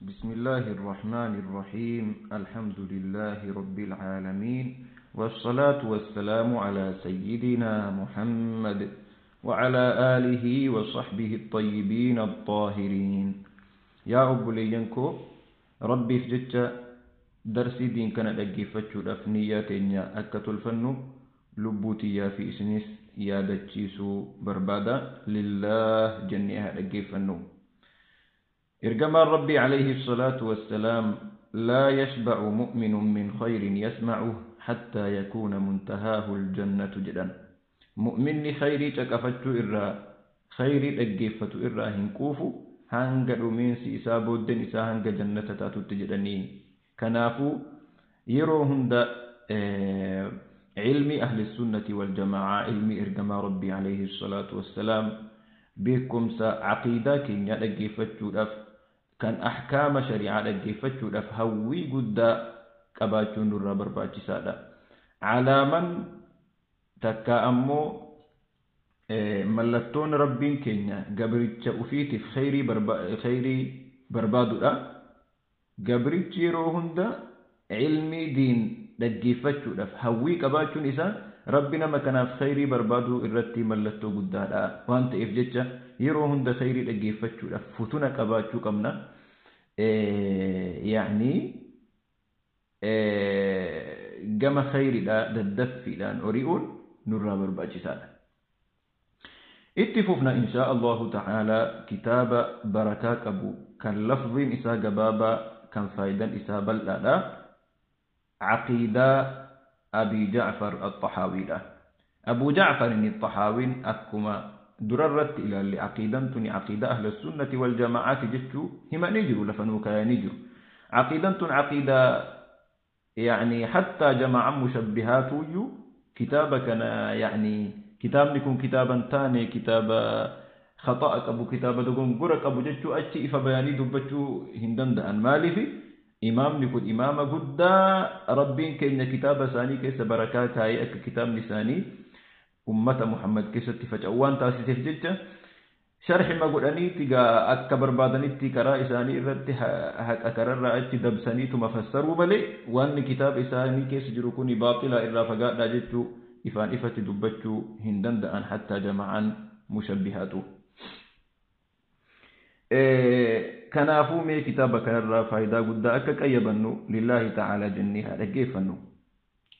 بسم الله الرحمن الرحيم. الحمد لله رب العالمين، والصلاة والسلام على سيدنا محمد وعلى آله وصحبه الطيبين الطاهرين. Yaa obboleeyyan koo, Rabbiif jecha darsii diin kana dhaggeeffachuudhaaf niyyaa teenya akka tolfannu lubbuu tiyyaa fi isinis yaadachiisuu barbaada. Lillaah jennee haa dhaggeeffannu. Ergamaan Rabbii alayhi salaatu wassalaam, "لا يشبع مؤمن من خير يسمعه حتى يكون منتهاه الجنة" jedhan. Mu'minni khayrii caqafachuu irraa, khayrii dhaggeeffatu irraa hin quufu hanga dhumiinsi isaa, booddeen isaa hanga jannata taatutti jedhanii. Kanaafuu yeroo hunda ilmi ahli sunnati wal jamaa, ilmi ergamaa Rabbii alayhi salaatu wassalaam, beekumsa aqiidaa keenya dhaggeeffachuudhaaf, kan ahkaama shari'aa dhaggeeffachuudhaaf hawwii guddaa qabaachuun nurraa barbaachisaadha. Alaaman takka ammoo mallattoon Rabbiin keenya gabricha ufiitiif khayrii barbaadudha. Gabrichi yeroo hunda ilmii diin dhaggeeffachuudhaaf hawwii qabaachuun isaa Rabbi nama kanaaf khayrii barbaaduu irratti mallattoo guddaadha waan ta'eef jecha yeroo hunda khayrii dhaggeeffachuudhaaf futuna qabaachuu qabna. Yaani gama khayriidha daddaffiidhaan ori'uun nurraa barbaachisaadha. Itti fufna inshaa Allahu ta'ala kitaaba barakaa qabu, kan lafziin isaa gabaabaa, kan faayidan isaa bal'aadha. Aqiidaa Abi Ja'far Al-Taxaawiidha. Abu Ja'far Al-Taxaawiin akkuma durarratti ilaalle aqiidaan tuni aqiidaa ahla sunnati wal jamaa'aati jechuu himanii jiru, lafa nuu kaayanii jiru. Aqiidaan tun aqiidaa يعني حتى جماعة mushabbihaatuyyuu kitaaba kana, يعني kitaabni kun kitaaban taane, kitaaba khata'a qabu, kitaaba dogongora qabu jechuu achi ifa bayaanii dubbachuu hin danda'an. Maaliif? Imaamni kun imaama guddaa Rabbiin keenya kitaaba isaanii keessa barakaa kaayee akka kitaabni isaanii ummata Muhammad keessatti faca'u waan taasiseef jecha sharxima godhaniiti gaa akka barbaadanitti karaa isaanii irratti haqa kararraa achi dabsaniituma fassaruu malee wanni kitaaba isaanii keessa jiru kun baaxilaa, irraa fagaadhaa jechuu ifaan ifatti dubbachuu hin danda'an, hattaa jama'aan mushabbihaatu. Kanaafuu mee kitaaba kanarraa faayidaa guddaa akka qayyabannu lillaahi ta'aalaa jennee haa dhaggeeffannu.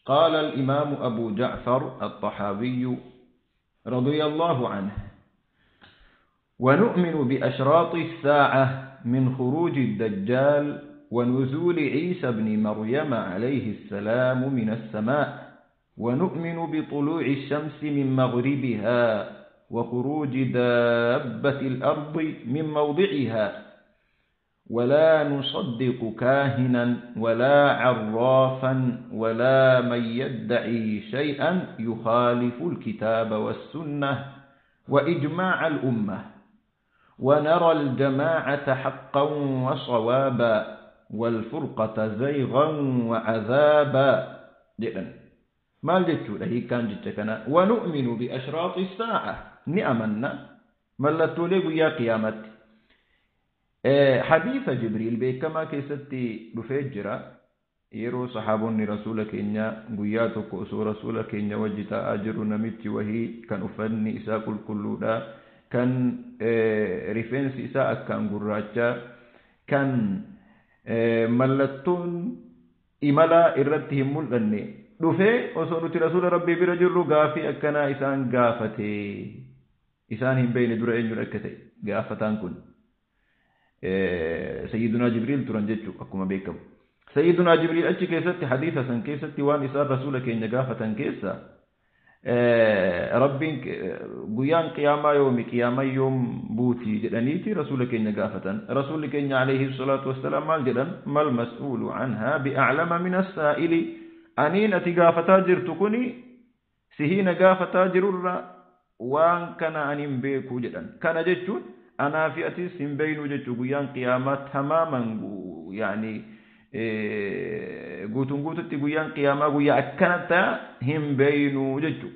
قال الإمام أبو جعفر الطحاوي رضي الله عنه: ونؤمن بأشراط الساعة من خروج الدجال ونزول عيسى بن مريم عليه السلام من السماء، ونؤمن بطلوع الشمس من مغربها وخروج دابة الأرض من موضعها، ولا نصدق كاهنا ولا عرافا ولا من يدعي شيئا يخالف الكتاب والسنة وإجماع الأمة، ونرى الجماعة حقا وصوابا والفرقة زيغا وعذابا jedhan. Maal jechuudha hiikkaan jecha kana? ونؤمن بأشراط الساعة, ni amanna mallattoolee guyyaa qiyaamatti. Hadiisa Jibriil beekamaa keessatti dhufee jira. Yeroo sahaabonni rasuula keenya guyyaa tokko osoo rasuula keenya wajji taa'aa jiru, namichi wahii kan uffanni isaa qulqulluudha, kan rifeensi isaa akkaan gurraachaa, kan mallattoon imalaa irratti hin mul'anne dhufee osoo nuti rasuula Rabbii bira jirru gaafii akkanaa isaan gaafate. Isaan hin beekne dura eenyudha akka ta'e gaafataan kun. Sayyidunaa Jibriil turan jechuu akkuma beekamu. Sayyidunaa Jibriil achi keessatti, hadiisa san keessatti, waan isaan rasuula keenya gaafatan keessa Rabbiin guyyaan qiyaamaa yoomi, qiyaamaa yoom buuti jedhaniiti rasuula keenya gaafatan. Rasuulli keenya alayhi salaatu wassalaam maal jedhan? ما المسؤول عنها بأعلم من السائل. Aniin ati gaafataa jirtu kuni sihiina gaafataa jirurra waan kana ani hin beeku jedhan. Kana jechuun anaa fi atis hin beeynu jechuu. Guyyaan qiyaamaa tamaaman, yaani guutuun guututti guyyaan qiyaamaa guyyaa akkana ta'a hin beeynu jechuu.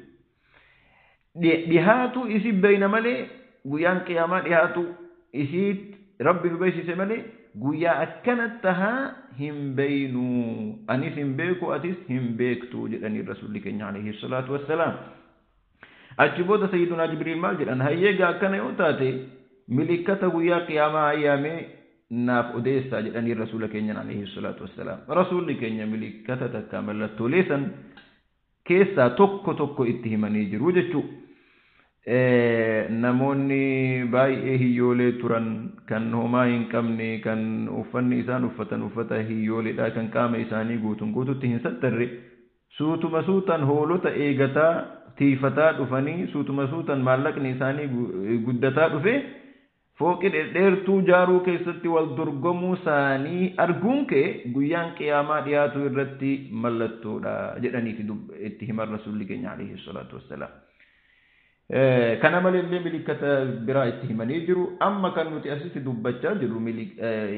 Dhihaatu isi beeyna malee, guyyaan qiyaamaa dhihaatu isii Rabbi nu beeksise malee, Guyyaa akkana tahaa hin beeynu, anis hin beeku, atis hin beektu jedhanii rasuulli keenya alayhi salaatu wassalaam. Achi booda Sayyidunaa Jibriil maal jedhan? Hayyeegaa akkana yoo taate milikkata guyyaa qiyaamaa ayyaamee naaf odeessaa jedhanii rasuula keenya alayhi salaatu wassalaam. Rasuulli keenya milikkata takka mallattoolee san keessaa tokko tokko itti himanii jiru jechuu. Namoonni baay'ee hiyyoolee turan, kan homaa hin qabne, kan uffanni isaan uffatan uffata hiyyooleedha, kan qaama isaanii guutuun guututti hin sattarre, suutuma suutan hoolota eegataa tiifataa dhufanii, suutuma suutan maallaqni isaanii guddataa dhufe, fooqi dhedheertuu jaaruu keessatti wal dorgomuu isaanii arguun kee guyyaan qiyaamaa dhiyaatu irratti mallattoodha jedhaniiti itti himan rasuulli keenya alayhi salaatu wassalaam. Kana maleellee milikkata biraa itti himanii jiru. Amma kan nuti asitti dubbachaa jirru,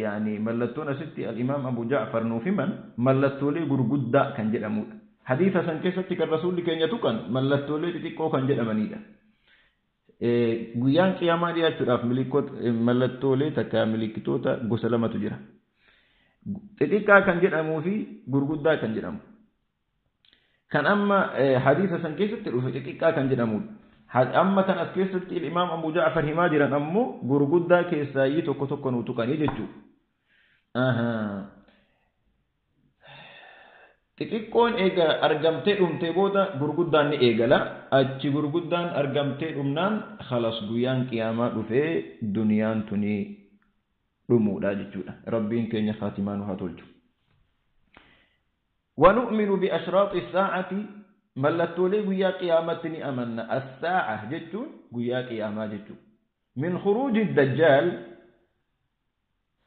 yaani mallattoon asitti al-Imaam Abu Ja'far nuuf himan, mallattoolee gurguddaa kan jedhamudha. Hadiisa san keessatti kan rasuulli keenya tuqan mallattoolee xixiqqoo kan jedhamanidha. Guyyaan qiyaamaa dhiyaachuudhaaf mallattoolee takka milikkitoota gosa lamatu jira. Xixiqqaa kan jedhamuu fi gurguddaa kan jedhamu. Kan amma hadiisa san keessatti dhufe xixiqqaa kan jedhamudha. Amma kan as keessatti Imaam Abu Ja'far himaa jiran ammoo gurguddaa keessaayyii tokko tokko nu tuqanii jechuudha. Xixiqqoon eega argamtee dhumtee booda gurguddaan ni eegala. Achi gurguddaan argamtee dhumnaan khalas, guyyaan qiyaamaa dhufee duniyaan tuni dhumuudha jechuudha. Rabbiin keenya khaatimaa nu haa tolchu. ونؤمن بأشراط الساعة mallattoolee guyyaa qiyaamatti ni amanna. As-saa'a jechuun guyyaa qiyaamaa jechuudha. Min khuruuji dajjaal,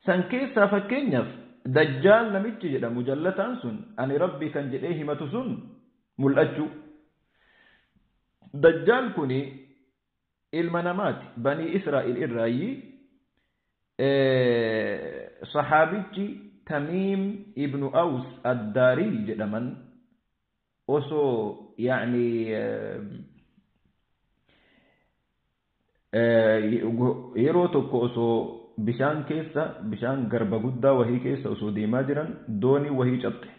san keessaa fakkeenyaaf dajjaal namichi jedhamu, jallataan sun, ani rabbi kan jedhee himatu sun mul'achuu. Dajjaal kuni ilma namaati, banii Israa'il irraayi. Saxaabichi Tamiim ibnu Aws Addaarii jedhaman osoo yaani yeroo tokko osoo bishaan keessa, bishaan garba guddaa wahii keessa osoo deemaa jiran, doonii wahii cabxe.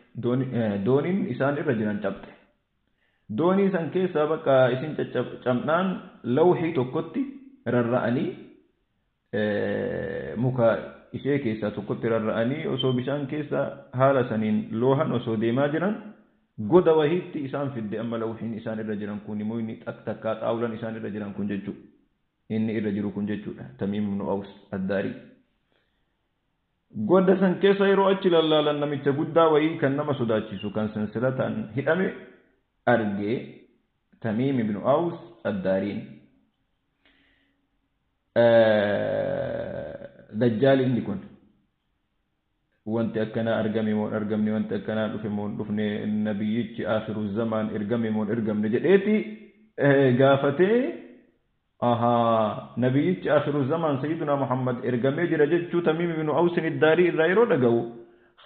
Dooniin isaan irra jiran cabxe. Doonii san keessaa bakka isin cabnaan lawhii tokkotti rarra'anii, muka ishee keessaa tokkotti rarra'anii, osoo bishaan keessa haala saniin loohan osoo deemaa jiran, goda wahiitti isaan fidde. Amma lawhiin isaan irra jiran kun immoo inni takkaa xaawulan isaan irra jiran kun jechuudha. Inni irra jiru kun jechuudha. Tamiim ibn Aws Addaarii. Goda san keessa yeroo achi lallaalan namicha guddaa wayii kan nama sodaachisu, kan sansilataan hidhame argee Tamiim ibn Aws Addaariin. Dajjaal inni kun, wanti akkanaa argame moo argamne, wanti akkanaa dhufe moo dhufne, nabiyyichi akhiru zamaan ergame moo ergamne jedheeti gaafatee, ahaa, nabiyyichi akhiru zamaan sayyiduna Muhammad ergamee jira jechuu Tamiim ibn Aws Addaarii irraa yeroo dhaga'u,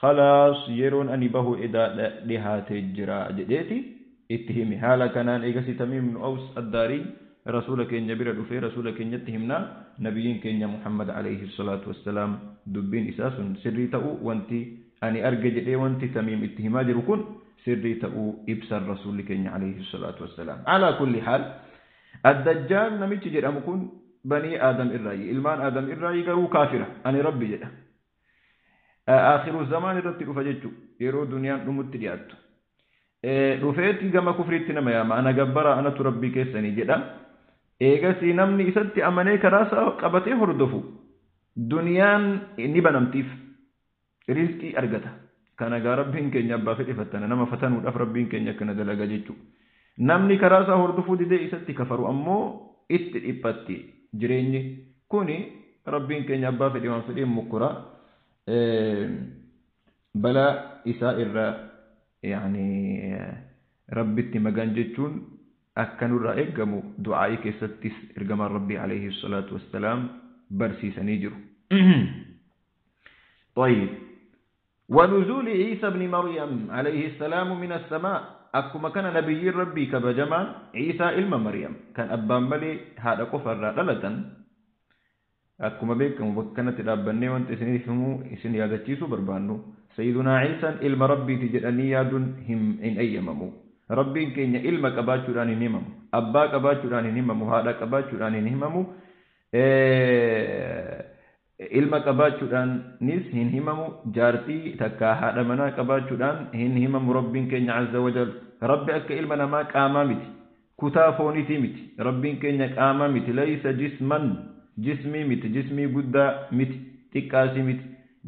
khalaas, yeroon ani bahu edaa dhihaatee jira jedheeti itti hime. Haala kanaan eegasi Tamiim ibn Aws Addaarii rasuula keenya bira dhufee rasuula keenyatti himnaa, nabiyyiin keenya Muhammad alayhi salaatu wassalaam dubbiin isaa sun sirrii ta'uu, wanti ani arge jedhee wanti Tamiim itti himaa jiru kun sirrii ta'uu ibsan rasuulli keenya alayhi salaatu wassalaam. Alaa kulli haal, addajjaal namichi jedhamu kun banii Aadam irraayi, ilmaan Aadam irraayi, garuu kaafira, ani rabbi jedha. Akhiru zamaan irratti dhufa jechuu, yeroo duniyaan dhumutti dhiyaattu. Dhufeeti gama kufriitti nama yaama, ana gabbara, anatu rabbii keessanii jedha. Eegasii namni isatti amanee karaa isaa qabatee hordofu duniyaan ni banamtiif, rizqii argata. Kana gaa rabbiin keenya abbaa fedhe fattana, nama fatanuudhaaf rabbiin keenya akkana dalaga jechuudha. Namni karaa isaa hordofuu didee isatti kafaru ammoo itti dhiphatti jireenyi. Kuni rabbiin keenya abbaa fedhe waan fedheen mukkura. Balaa isaa irraa yaani rabbitti magan jechuun akka nurraa eeggamu du'aa'ii keessattis ergamaan rabbii alayhi salaatu wassalaam barsiisanii jiru. طيب، ونزول عيسى بن مريم عليه السلام من السماء، akkuma kana nabiyyiin rabbii kabajamaan Ciisaa ilma Maryam, kan abbaan malee haadha qofa irraa dhalatan. Akkuma beekamu bakka kanatti dhaabbannee wanta isiniif himuu isin yaadachiisuu barbaannu, Sayyidunaa Ciisaan ilma Rabbiiti jedhanii yaaduun hin eeyyamamu. Rabbiin keenya ilma qabaachuudhaan hin himamu, abbaa qabaachuudhaan hin himamu, haadha qabaachuudhaan hin himamu, ilma qabaachuudhaanis hin himamu, jaartii takkaa haadha manaa qabaachuudhaan hin himamu. Rabbiin keenya azza wajal, Rabbi akka ilma namaa qaamaa miti, kutaa fooniitii miti. Rabbiin keenya qaamaa miti, laysa jisman, jismii miti, jismii guddaa miti, xiqqaasii miti,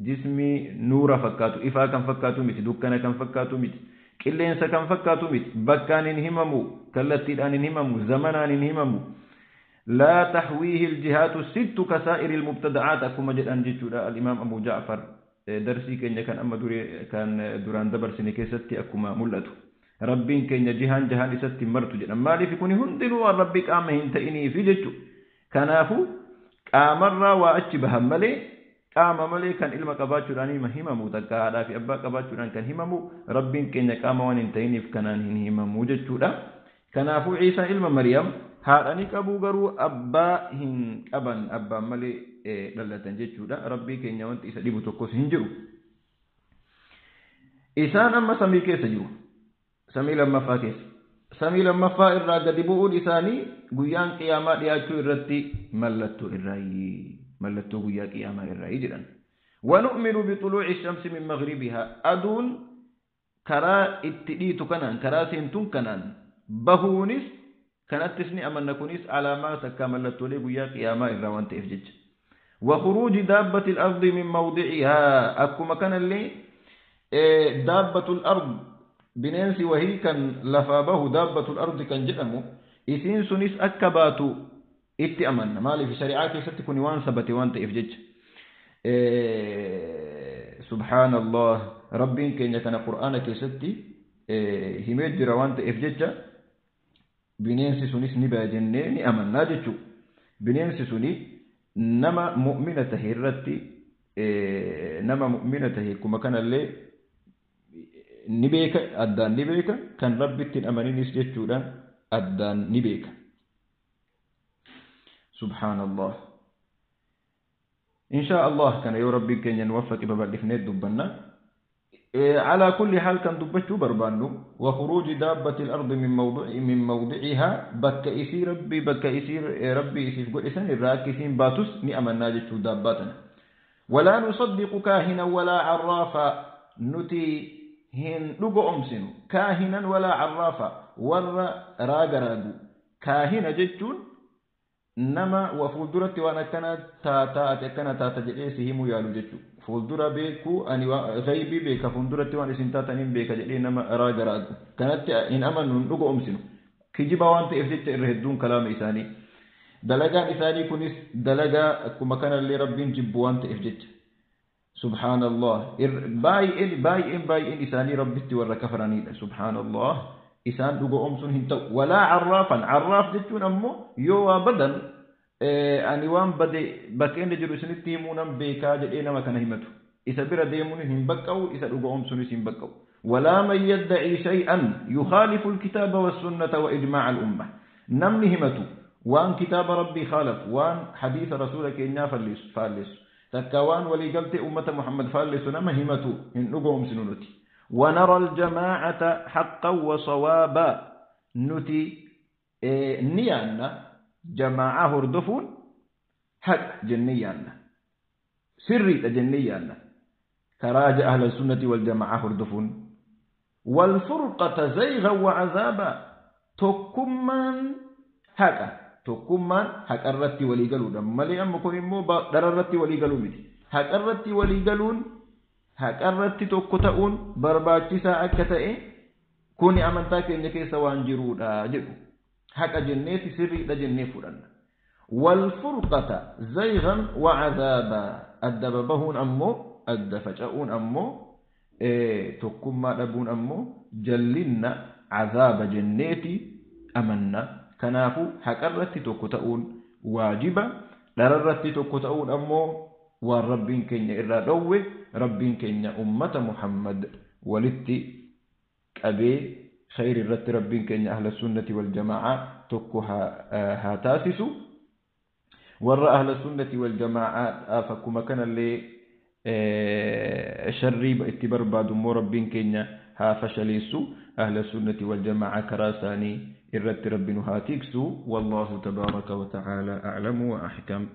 jismii nuura fakkaatu, ifaa kan fakkaatu miti, dukkana kan fakkaatu miti, qilleensa kan fakkaatu miti, bakkaan hin himamu, kallattiidhaan hin himamu, zamanaan hin himamu. لا تحويه الجهات الست كسائر المبتدعات أكما جدًا جتشودا. الإمام أبو جعفر درسي كenya kan amma dure kan duraan dabarsine keessatti akkuma mul'atu, Rabbiin keenya jihaan jahaan isatti martu jedhan. Maaliif? Kuni hundinuu waan Rabbi qaama hin ta'iniifi jechu. Kanaafu qaamarraa waa achi bahan malee, qaama malee kan ilma qabaachuudhaan himamu, takka haadhaa fi abbaa qabaachuudhaan kan himamu, Rabbiin keenya qaama waan hin ta'iniif kanaan hin himamu jechuudha. Kanaafuu Ciisaan ilma Maryam haadha ni qabu, garuu abbaa hin qaban, abbaan malee dhalatan jechuudha. Rabbii keenya wanti isa dhibu tokkos hin jiru. Isaan amma samii keessa jiru, samii lammaffaa keessa. Samii lammaffaa irraa gadi bu'uun isaanii guyyaan qiyaamaa dhiyaachuu irratti mallattoo irraayi, mallattoo guyyaa qiyaamaa irraayi jedhan. ونؤمن بطلوع الشمس من مغربها, aduun karaa itti dhiitu kanaan, karaa seentuun kanaan bahuunis kanattis ni amanna. Kunis alaamaa takkaa mallattoolee guyyaa qiyaamaa irraa waan ta'eef jecha. وخروج دابة الأرض من موضعها, akkuma kanallee دابة الأرض, bineensi wahii kan lafaa bahu, دابة الأرض kan jedhamu, isiin sunis akka baatu itti amanna. Maaliif? Shari'aa keessatti kuni waan sabate waan ta'eef jecha. Subhaanallah, Rabbiin keenya kana Qur'aana keessatti himee jira waan ta'eef jecha, bineensi sunis ni baya jennee ni amannaa jechuu. Bineensi suni nama mu'mina tahe irratti, nama mu'mina tahe akkuma kanallee ni beeka, addaan ni beeka, kan Rabbitti hin amaninis jechuudha addaan ni beeka. Subhaanallah. Insha Allah kana yoo Rabbiin keenya nu waffaqe babal'ifnee dubbanna. على كل حال kan dubbachuu barbaannu, وخروج دابة الأرض من موضعها, bakka isii Rabbi, bakka isii Rabbi isiif godhe san irraa akka isiin baatus ni amannaa jechuu daabbaa tana. ولا نصدق كاهنا ولا عرافا, nuti hin dhugoomsinu كاهنا ولا عرافا, warra raaga raagu. Kaahina jechuun nama wa fuulduratti waan akkana taataa, ati akkana taata jedhee si himuu yaalu jechuudha. Fuuldura beekuu, ani gaybii beeka, fuulduratti waan isin taataniin beeka jedhee nama raaga raagu. Kanatti hin amannu, hin dhugoomsinu. Kijiba waan ta'eef jecha irra hedduun kalaama isaanii. Dalagaan isaanii kunis dalagaa akkuma kanallee Rabbiin jibbu waan ta'eef jecha. Subhaanallah. Baay'een baay'een baay'een isaanii Rabbitti warra kafaranidha. Subhaanallah. Isaan dhugoomsuun hin ta'u. ولا عرافا, عراف jechuun ammoo yoo waa badan, ani waan bade bakka inni jiru isinitti himuu nan beekaa jedhee nama kana himatu. Isa bira deemuun hin baqqa'u, isa dhugoomsuunis hin baqqa'u. ولا من يدعي شيئا يخالف الكتاب والسنة وإجماع الأمة, namni himatu waan kitaaba Rabbii khaalaf, waan hadiisa rasuula keenyaa faalleessu, takka waan waliigaltee ummata Muhammad faalleessu nama himatu hin dhugoomsinu nuti. ونرى الجماعة حقا وصوابا, nuti ni yaanna, jamaa'a hordofuun haqa jennee yaanna, sirriidha jennee yaanna, karaa أهل السنة والجماعة hordofuun. والفرقة زيغا وعذابا, tokkummaan haqa, tokkummaan haqarratti walii galuudha malee amma kun immoo dhararratti walii galuu miti. Haqarratti walii galuun, haqarratti tokko ta'uun barbaachisaa akka ta'e kuni amantaa keenya keessa waan jiruudha jedhu. Haqa jenneeti, sirriidha jennee fudhanna. والفرقة زيغا وعذابا, adda babahuun ammoo, adda faca'uun ammoo, tokkummaa dhabuun ammoo jallinna, cazaaba jenneeti amanna. Kanaafuu haqarratti tokko ta'uun waajiba, dhararratti tokko ta'uun ammoo waan Rabbiin keenya irraa dhowwe. Rabbiin keenya ummata Muhammad walitti qabee khayri irratti Rabbiin keenya أهل السنة والجماعة tokko haa taasisu. Warra ahla sunnati wal jamaa'aadhaaf akkuma kanallee sharrii itti barbaadu immoo Rabbiin keenya haa fashaleessu. Ahla sunnati wal jamaa'a karaa isaanii irratti Rabbi nu haa tiksu. Wallaahu tabaaraka wa ta'aalaa a'lamu wa ahkam.